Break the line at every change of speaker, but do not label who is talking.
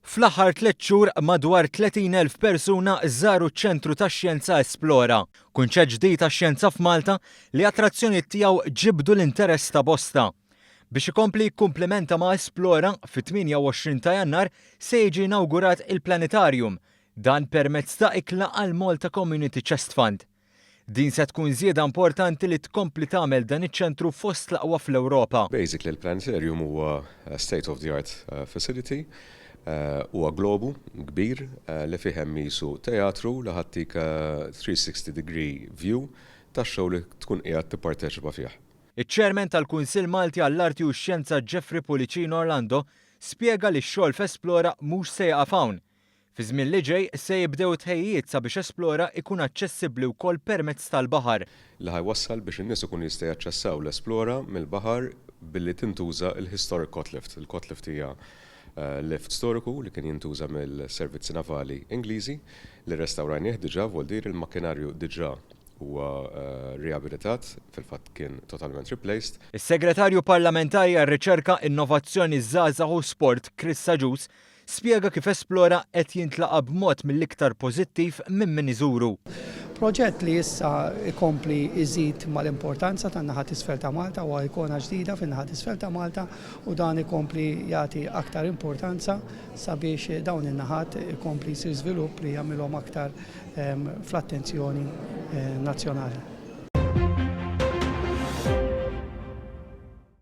Fl-aħħar tlett xhur madwar 30,000 persuna żaru ċ-Ċentru tax-Xjenza Esplora, kunċett ġdid għax-xjenza f'Malta li attrazzjonijiet tiegħu ġibdu l-interess ta' bosta. Biex ikompli jikkumplimenta ma' Esplora, fit-28 ta' Jannar se jiġi inawgurat il-Planetarium, dan permezz ta' ikla għall-Malta Community Chest Fund. Din se tkun żieda importanti li tkompli tagħmel dan iċ-ċentru fost l-aqwa fl-Ewropa.
Basically l-planetarium huwa state of the art facility, huwa globu kbir li fih hemm qisu teatru li ħa ttik 360 degree view tax-show li tkun qiegħed tipparteċipa fih.
Iċ-Chairman tal-Kunsill Malti għall-Arti u x-Xjenza Jeffrey Pullicino Orlando spjega li x-xogħol f'Esplora mhux se jieqaf hawn. Fiż-żmien li ġej se jibdew it-tħejjijiet sabiex Esplora ikun aċċessibbli wkoll permezz tal-baħar.
Li ħa jwassal biex in-nies ikunu jistgħu jaċċessaw l-Esplora mill-baħar billi tintuża l-Historic Cot Lift. Il-Cot Lift hija lift storiku li kien jintuża mill-servizzi navali Ingliżi li rrestawrajnih diġà, vuol dire il-makkinarju diġà huwa riabilitat, fil-fatt kien totalment replaced.
Is-Segretarju Parlamentari għar-Riċerka, Innovazzjoni, Żgħażagħ u Sport, Chris Agius, Spjega kif Esplora qed jintlaqa' b'mod mill-iktar pożittiv minn min iżuru.
Proġett li issa jkompli jżid mal-importanza tan-naħa t'isfel ta' Malta, huwa ikona ġdida fin-naħa t'isfel ta' Malta u dan ikompli jagħti aktar importanza sabiex dawn in-naħat ikompli jsir żvilupp li jagħmilhom aktar fl-attenzjoni nazzjonali.